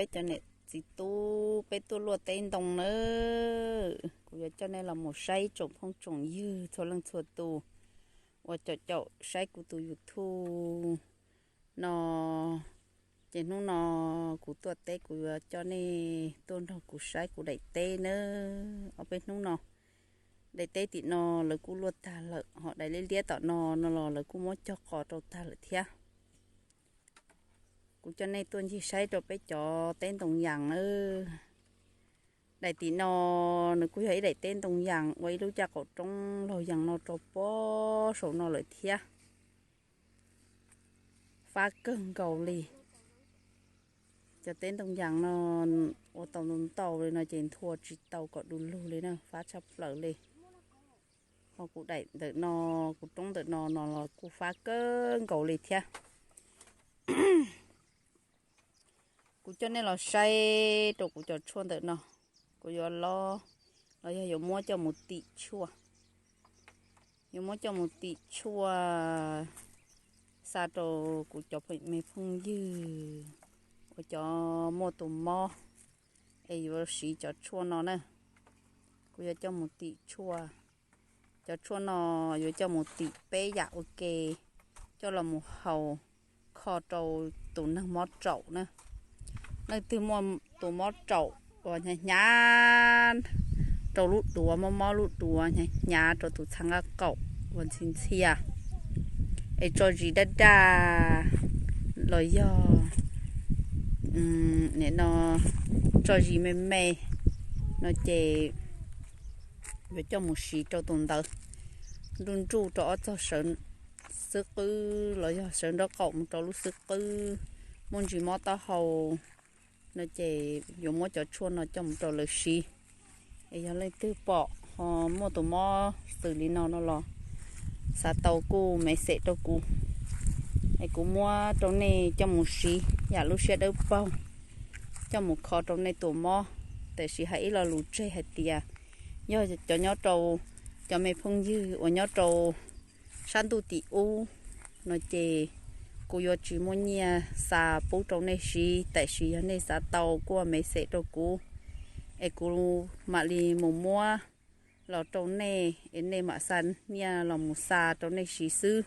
Peb cov niam txiv tub, peb tuaj luaj teb ntoo nawb. Kuv yuav coj nej los mus saib tsoom phooj tsoom ywg txhua leej txhua tus uas caum caum saib kuv tus YouTube no. Ces hnub no kuv tuaj teb, kuv yuav coj nej tuaj nrog kuv saib kuv daim teb nawb. Ob peb hnub no daim teb tim no lawv kuj luaj tag lawm, ho daim liab liab tom no no los lawv kuj muab cog qos rau tag lawm thiab. Kuv coj nej tuaj ncig saib rau peb cov teb ntoo yas nawb. Daim tim no nws kuj yog ib daim teb ntoo yas ua ib lub caj qaum roob laug yas no rau pob saum no lawm thiab. Fab kawg nkaus li. Cov teb ntoo yas no ua tau ntau ntau li no ces nthua tsis tau kom du lug li na, fab tshaj plaws li. Ho kuv daim ntawm no, kuv roob ntawm no no los kuj fab kawg nkaus li thiab. Kuv coj nej los saib rau kuv cov tshuaj ntawm no. Kuv yuav lob los yog yuav muab coj mus tim tshuaj. Yuav muab coj mus tim tshuaj xa rau kuv cov me phooj ywg uas cov muaj tus mob es yuav siv cov tshuaj no na. Kuv yuav coj mus tim tshuaj. Cov tshuaj no yuav coj mus tim peb yam ua ke, coj los mus haus kho rau tus neeg mob raum na. Leej twg muaj tus mob raum uas hnyav hnyav rau lub duav, mob mob lub duav, hnyav hnyav rau tus txha nqaj qaum uas ntxhi ntxhias, es tso zis daj daj los yog nim no tso zis me me no ces yuav coj mus siv rau tus ntawd. Nruj nruj rau ob txog sawv xwb qwb los yog sawv nraub qaum mus rau lub xwb qwb, muaj ntsis mob taub hau no ces yuav muab cov tshuaj no coj mus rau lawv siv. Es yog leej twg pom ho muaj tus mob xws li no no los xav tau kuj message rau kuv, es kuv muab rau nej coj mus siv yam lub siab dawb paug, coj mus kho rau nej tus mob. Tiam sis hais ib lo lus tseg hais tias yog cov nyob rau, cov me phooj ywg uas nyob rau sab ntuj tim ub no ces kuv yuav tsis muaj nyiaj xa pub rau nej siv, tiam sis yog nej xav tau kuj message rau kuv, es kuv mam li mus muab los rau nej es nej mam xa nyiaj los mus xa rau nej siv xwb.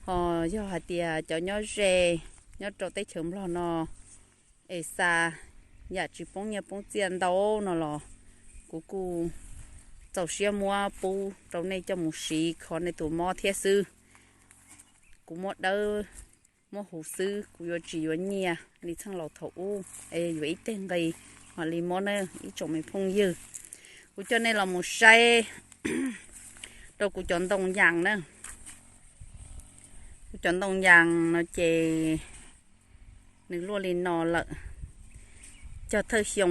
Ho yog hais tias cov nyob ze, nyob rau teb chaws Nplog no es xa yam tsis poob nyiaj poob txiaj ntau no los kuv kuj txaus siab muab pub rau nej coj mus siv kho nej tus mob thiab xwb. Kuv muab dawb muab huv xwb, kuv yuav tsis yuav nyiaj li txheej laus thaum ub es yuav ib teg nqi mam li muab na ib tsoom me phooj ywg. Kuv coj nej los mus saib rau kuv cov ntoo yas na. Kuv cov ntoo yas no ces nws luaj li no lawm. Cog thawj xyoo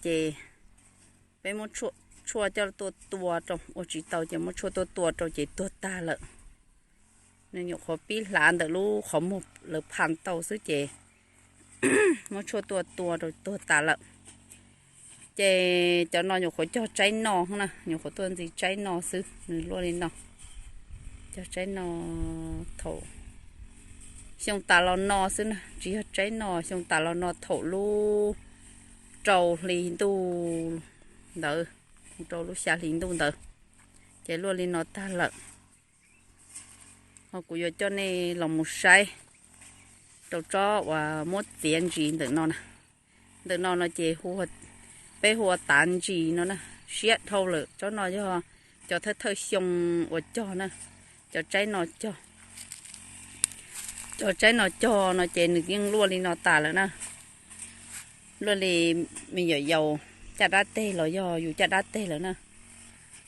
ces peb muab tshuaj coj tuaj tua rau ua tsis tau ces muab tshuaj tuaj tua rau ces tuag tag lawm. Nws nyuam qhuav pib hlav ntawm lub qhov muag lawv phaj tau xwb ces muab tshuaj tuaj tua rau tuag tas lawm. Ces cov no nyuam qhuav cog tsaib no na, nyuam qhuav tuaj ntxiv tsaib no xwb, nws luaj li no. Cog tsaib no thaum xyoo tas los no xwb na, tsis yog tsaib no, xyoo tas los no thaum lub rau hli ntuj ntawd, rau lub xya hli ntuj ntawd, ces luaj li no tag lawm. Ho kuv yuav coj nej los mus saib rau tsob uas muab txiav ntsis ntawm no na. Ntawm no no ces peb hu ua tav ntsis no na, siab dhau lawm. Tsob no yog cov thawj thawj xyoo uas cog na, cov tsaib no cog. Cov tsaib no cog no ces nws yeej luaj li no tas lawm na. Luaj li me nyuam yaus caj dab teg los yog yus caj dab teg lawm na.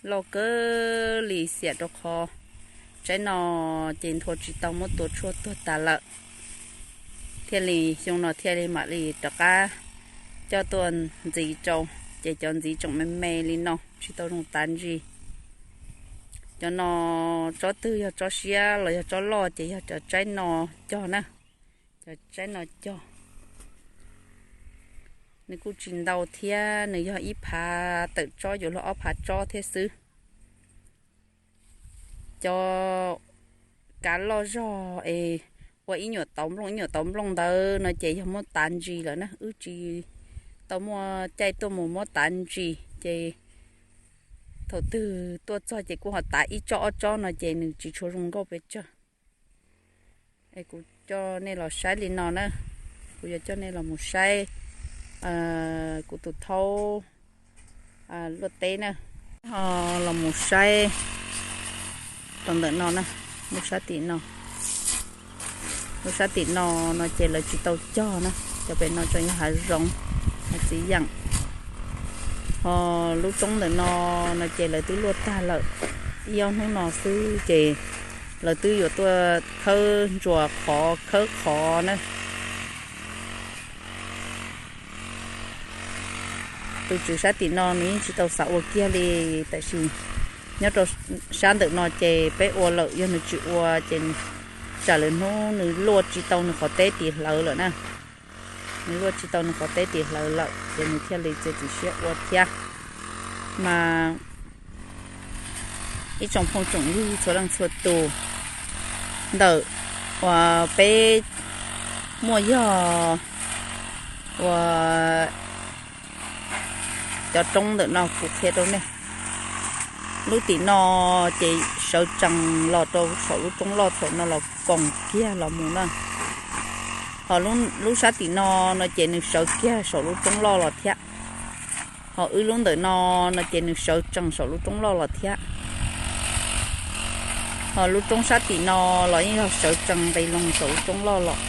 Loj kawg li xiam rau qhov tsaib no ces nthua tsis tau muab tua tshuaj tuag tas lawm. Thiaj li xyoo no thiaj li mam li rov qab coj tuaj ntxiv rau, ces cov ntxiv tseem me me li no tsis tau zoo tav ntsis. Cov no tsob twg yog tsob siab los yog tsob loj ces yog cov tsaib no cog na. Cov tsaib no cog, nws kuj tsis ntau thiab, nws yog ib phav tawm tsob yuav luag ob phav tsob thiab xwb. Cov kav loj zog es ua ib nyuam tauv nplooj ib nyuam tauv nplooj ntawd no ces yog muab tav ntsis lawm na, wb tsis tau muaj caij tuaj mus muab tav ntsis ces thaum twg tuaj txog ces kuj ho tav ib tsob ob tsob no ces nws tsis tshua zoo nkauj pes tsawg. Es kuv coj nej los saib li no na, kuv yuav coj nej los mus saib kuv tus thaub luaj teb na. Ho los mus saib rau ntawm no na, lub sab tim no, lub sab tim no no ces lawv tsis tau cog na, cov pem no tseem yog hav zoov, hav txiv yeem. Ho lub roob ntawm no no ces lawv twb luaj tag lawm, ib ob hnub no xwb ces lawv twb yuav tuaj khawb ntsuas qhov khawb qhov na. Tus tswv sab tim no nws yeej tsis tau xav ua kiag li, tab sis nyob rau sab ntawm no ces peb ua lawm, yog nws tsis ua ces tsam lwm hnub nws luaj tsis tau nws qhov teb tis hlawv lawm na. Nws luaj tsis tau nws qhov teb tis hlawv lawm ces nws thiaj li txiav txim siab ua thiab. Mas ib tsoom phooj tsoom ywg txhua leej txhua tus, ntawm uas peb muaj yog uas cov roob ntawm no kuv qhia rau nej. Lub tim no ces sawv tsees los rau saum lub roob loj thaum no los koom kiag los mus na. Ho lub sab tim no no ces nws sawv kiag saum lub roob loj los thiab. Ho wb lub ntawm no no ces nws sawv tsees saum lub roob loj los thiab. Ho lub roob sab tim no los yeej yog sawv tsees nqis loo saum lub roob loj los.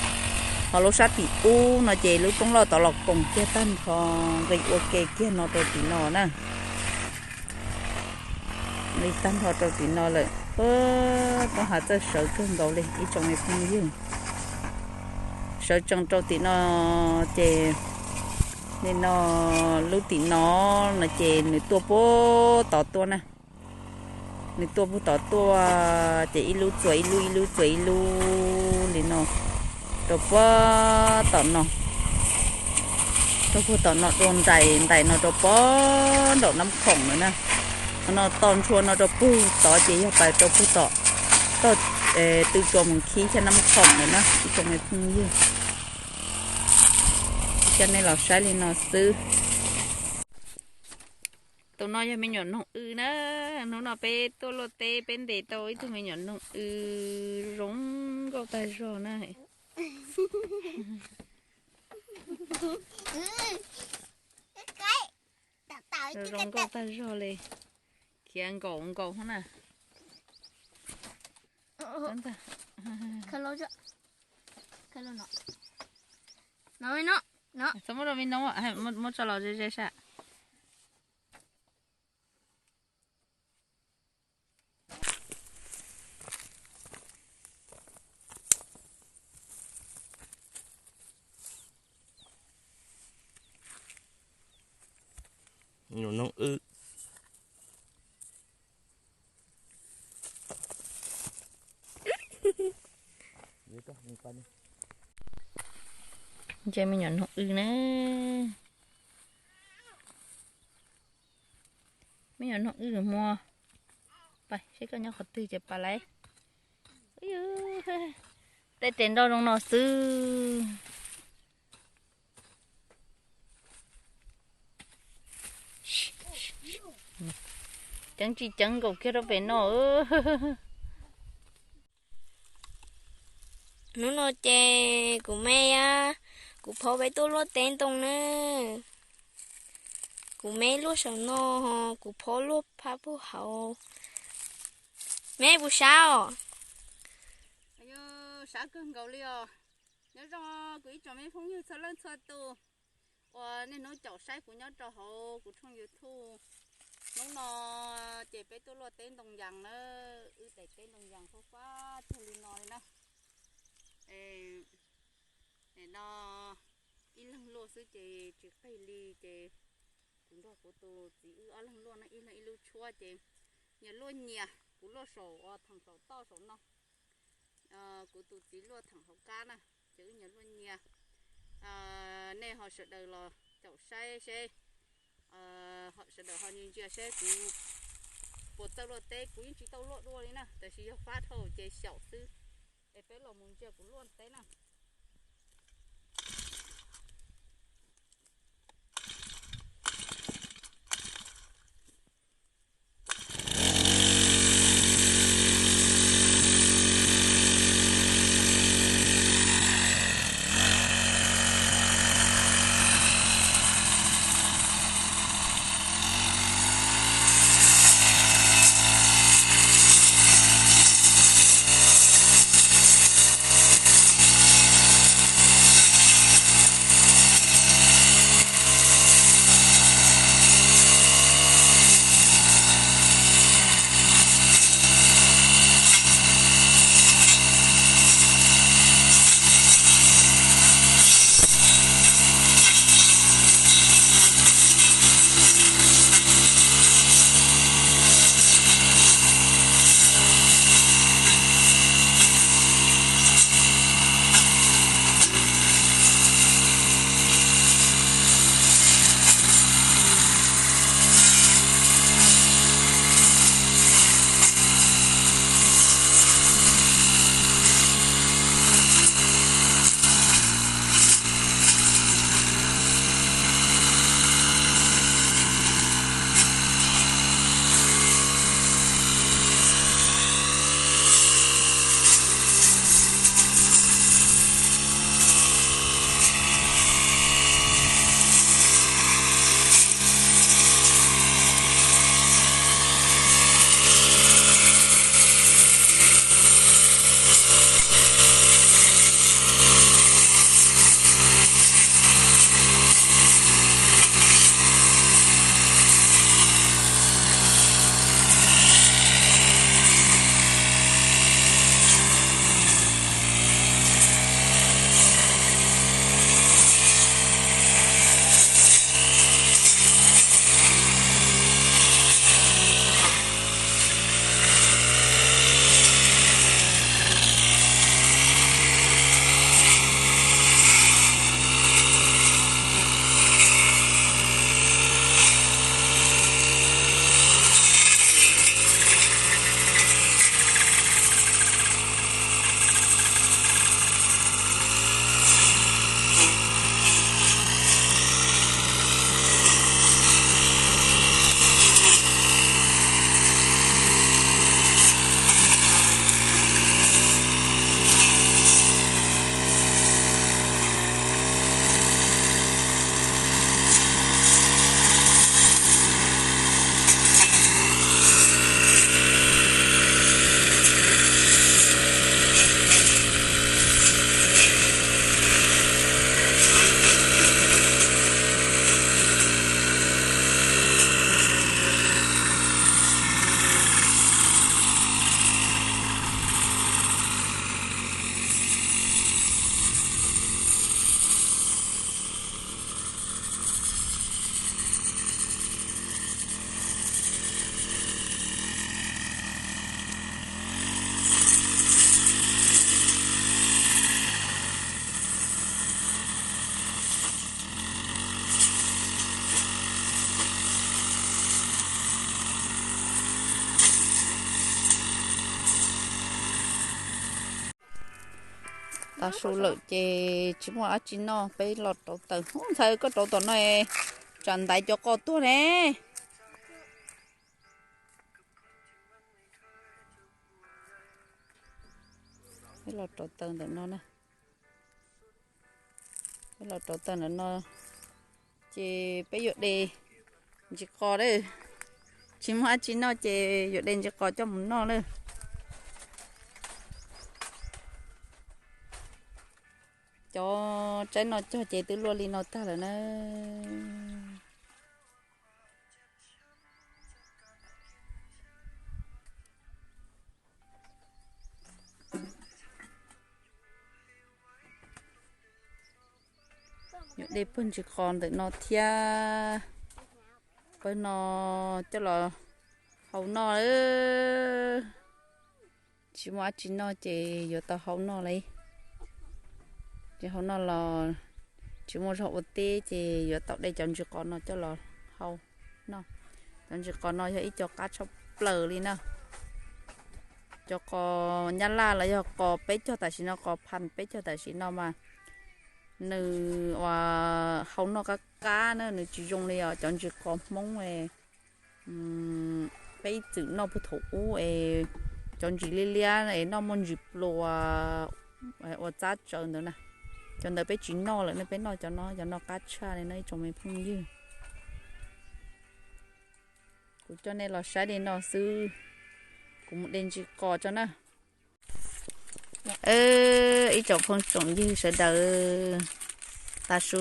Ho lub sab tim ub no ces lub roob loj tod los koom kiag tag nrho, nqis ua ke kiag no rau tim no na. Nqis tag nrho rau tim no lawm. Roob hav txawj sawv kawg nkaus li ib tsoom me phooj ywg. Sawv tsees rau tim no ces nim no lub tim no no ces nws tuaj puag tod tuaj na. Nws tuaj puag tod tuaj ces ib lub txuas ib lub, ib lub txuas ib lub li no rau puag tom no, rau puag tom no dua nraim nraim no rau puag nraum Nab Khoom lawm na. No toj ntshua no rau puag tod ces yog pas rau puag tom toj tw tsua mus khib xyab Nab Khoom lawm na ib tsoom me phooj ywg. Coj nej los saib li no xwb. Tus no yog me nyuam noog w na. Hnub no peb tuaj luaj teb peb ntes tau ib tug me nyuam noog w zoo nkauj tag zog na. Zoo nkauj tag zog li. Khiav nkaum nkaus na. Txhob muab rau me noob, muab tso los ze ze sab. Noog w. Ntshe me nyuam noog w na. Me nyuam noog w muag. Pais seb koj nyob qhov twg ces pais lauj. Tej tes nroj zoo no xwb. Ceev tsis ceev nkaus kiag rau pem no. Hnub no ces kuv me, kuv phob peb tuaj luaj teb ntoo na. Kuv me luaj saum no, kuv phob luaj phab puag hauv. Me puas sab os? Sab kawg nkaus li os. Nyob zoo kuv ib tsoom me phooj ywg txhua leej txhua tus uas niaj hnub caum saib kuv nyob rau hauv kuv tshooj YouTube. Hnub no ces peb tuaj luaj teb ntoo yas na, wb daim teb ntoo yas fab fab tag li no li na. No ib leeg luaj xwb ces tsis qig li ces kuv nrog kuv tus txiv wb ob leeg luaj no ib leeg ib lub tshuab ces nyias luaj nyias, kuv luaj saum uas theem saum toj saum no, kuv tus txiv luaj theem hauv qab na, ces wb nyias luaj nyias. Nej ho sawv daws los caum saib seb, sawv daws ho ntsia ntsia seb kuv puas txawj luaj teb, kuv yeej tsis tau luaj dua li na, tab sis yog fab dhau ces xyaum xwb. Peb los mus ntsia kuv luaj teb na. Tav su lawm ces tsis muaj dab tsi noj, peb los rauv taws. Ub, ntxhais, koj rauv tom no tsam ntaiv cov qos tuag ne. Peb los rauv taws ntawm no na. Peb los rauv taws ntawm no ces peb yuav de ntsis qos lawm. Tsis muaj dab tsi noj ces yuav de ntsis qos coj mus noj lawm. Cov tsaib no cog ces twb luaj li no tag lawm na. Yuav de pawg ntsis qos ntawm no thiab, pawg no coj los hau noj. Tsis muaj dab tsi noj ces yuav tau hau noj li. Ces hau noj los tsis muaj zog ua teb ces yuav tau de cov ntsis qos no coj los hau noj. Cov ntsis qos no yog ib co qab tshaj plaws li na. Cov qos Nyab Laj los yog qos peb caug tam sim no, qos phas peb caug tam sim no mas nws ua hau noj qab qab na, nws tsis zoo li os cov ntsis qos Hmoob peb txwm noj puag thaum ub es cov ntsis liab liab es noj muaj ntsis plua ua txab tsawv ntawd na. Cov ntawd peb tsis noj lawm ne, peb noj cov no, cov no qab tshaj li no ib tsoom me phooj ywg. Kuv coj nej los saib li no xwb, kuv mus de ntsis qos tso na. Ib tsoom phooj tsoom ywg sawv daws, tav su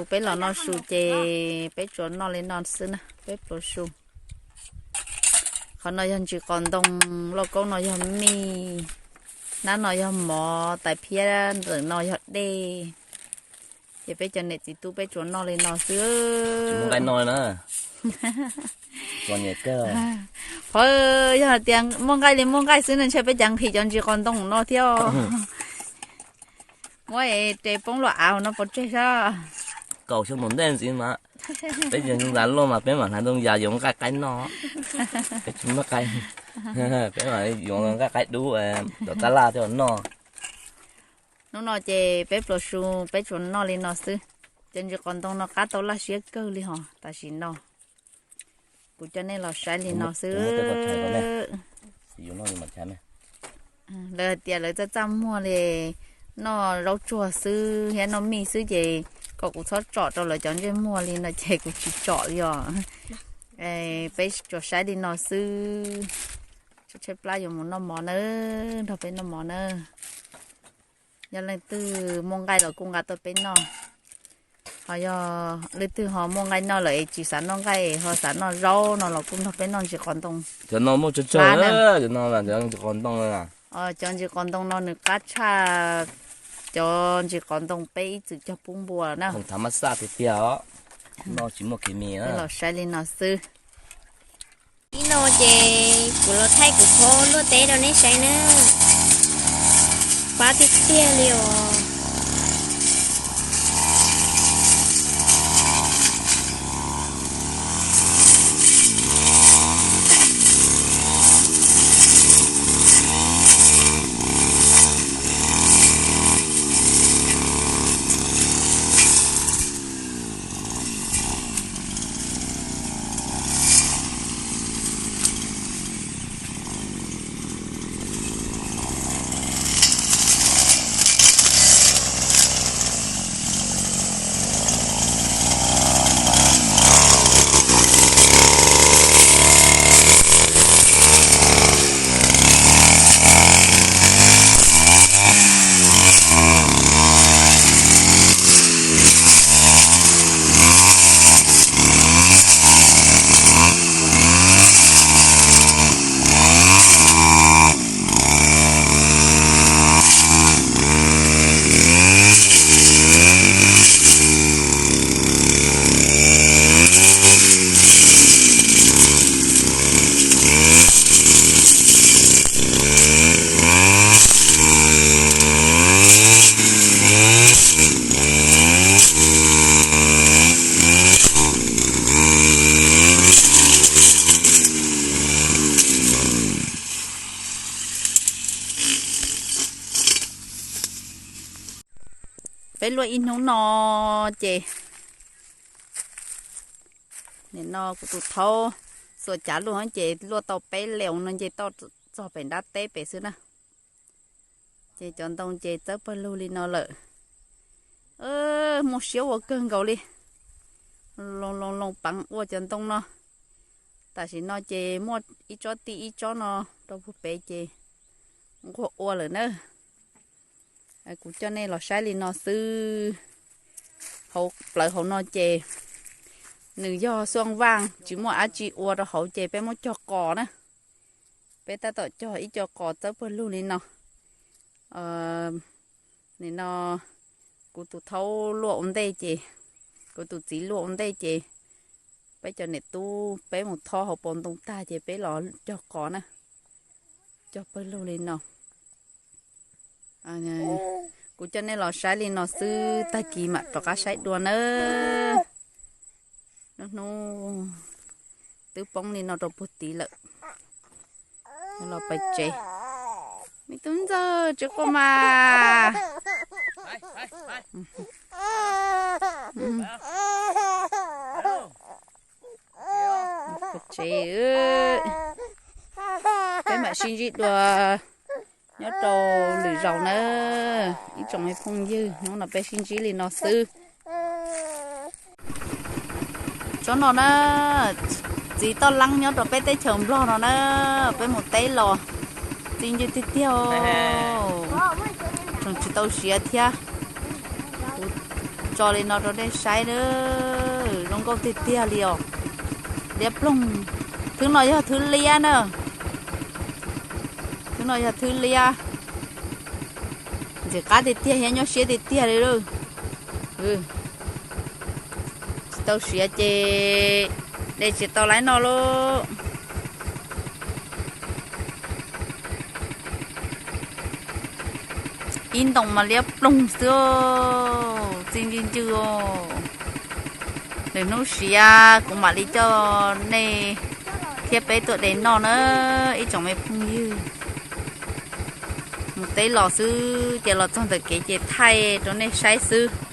peb los noj su ces peb tsuas noj li no xwb na, peb pluas su. Qhov no yog ntsis qos ntoo, lauj kaub no yog mij, nab no yog mov, tais phiab ntawm no yog dej. Ces peb cov niam txiv tub peb tsuas noj li no xwb. Qhov yog hais tias muaj nqaij li muaj nqaij xwb no ntshe peb cav nqhis cov ntsis qos ntoo no thiab. Muab es tes poob luaj av no pov tseg sab. Kaum xyoo ntawm ntej ntxiv mas peb cov ntsis qos ntoo mas peb mam hnav ntoo yas yuav nqaij qaib noj. Peb tsis muaj qaib, peb mam yuav nqaij qaib dub tom tab laj thiab noj. Hnub no ces peb pluas su peb tsuas noj li no xwb. Cov ntsis qos ntoo no qab tau laj siab kawg li hos tam sim no. Kuv coj nej los saib li no xwb. Lawv hais tias lawv txaj txaj muag li noj zaub tsuag xwb thiab noj mij xwb ces kom kuv txhob tsom rau lawv cov ntsej muag li no ces kuv tsis tsom li os. Peb tsuas saib li no xwb. Tshaib plab yuav mus noj mov na, nrog peb noj mov na. Yog leej twg muaj nqaij los kuj nqa tuaj peb noj. Ho yog leej twg ho muaj nqaij noj lawm es tsis xav noj nqaij ho xav noj zaub no los kuj nrog peb noj ntsis qos ntoo. Cov no muaj tsawg tsawg, cov no ntsis qos ntoo. Cov ntsis qos ntoo no nws qab tshaj cov ntsis qos ntoo peb ib txwm cog pub npua na. Thav mab xaj tiag tiag os, noj tsis muaj kis mis. Los saib li no xwb. Ib no ces kuv los thaij kuv qhov luaj teb rau neb saib na. Pab tiag tiag li os. Peb luaj ib hnub no ces, nim no kuv tus thaub xuas cav luaj ces luaj tau peb lees no nce toj txog pem nrab teb pem xwb na. Ces cov ntoo ces txawb pawg lug li no lawm. Muaj siab ua kawg nkaus li. Loo loo loo peev ua cov ntoo no. Tam sim no ces muaj ib tsob ti ib tsob no rau puag pem ces nquag ua lawm na. Kuv coj nej los saib li no xwb. Hauv plawv hauv no ces nws yog xuaj vaj tsis muaj dab tsi ua rau hauv ces peb muab cog qos na. Peb tab tom cog ib co qos txawb pawg lug li no. Nim no kuv tus thaub luaj ua ntej ces, kuv tus txiv luaj ua ntej ces, peb cov niam tub peb mus thob hauv paus ntoo tag ces peb los cog qos na. Cog pawg lug li no. Kuv coj nej los saib li no xwb, tag kis mam rov qab saib dua nawb. Lub hnub twb poob li no rau puag tid lawm. Los pem tsev. Me tub ntxawg tsis quaj mas. Tsev, peb mam sib ntsib dua nyob rau lwm zaus na ib tsoom me phooj ywg, hnub no peb sib ntsib li no xwb. Tsob no na, txiv toj leeb nyob rau peb teb chaws Nplog no na, peb mus teb los txi ncw tiag tiag, tseem tsis tau siav thiab. Kuv tso li no rau nej saib na, zoo nkauj tiag tiag li os. Liab ploog, thwb no yog thwb liab na, thwb no yog thwb liab. Ntxim qab tiag tiag thiab nyob siab tiag tiag li lawm. Tsis tau siav ces de tsis tau lawm no lauj. Ib ntoo mas liab ploog xwb, txi ncw ncw os. Lwm hnub siav kuv mam li coj nej thiab peb tuaj de noj na ib tsoom me phooj ywg. Mus teb los xwb ces los txog ntawm kev ces thaij rau nej saib xwb.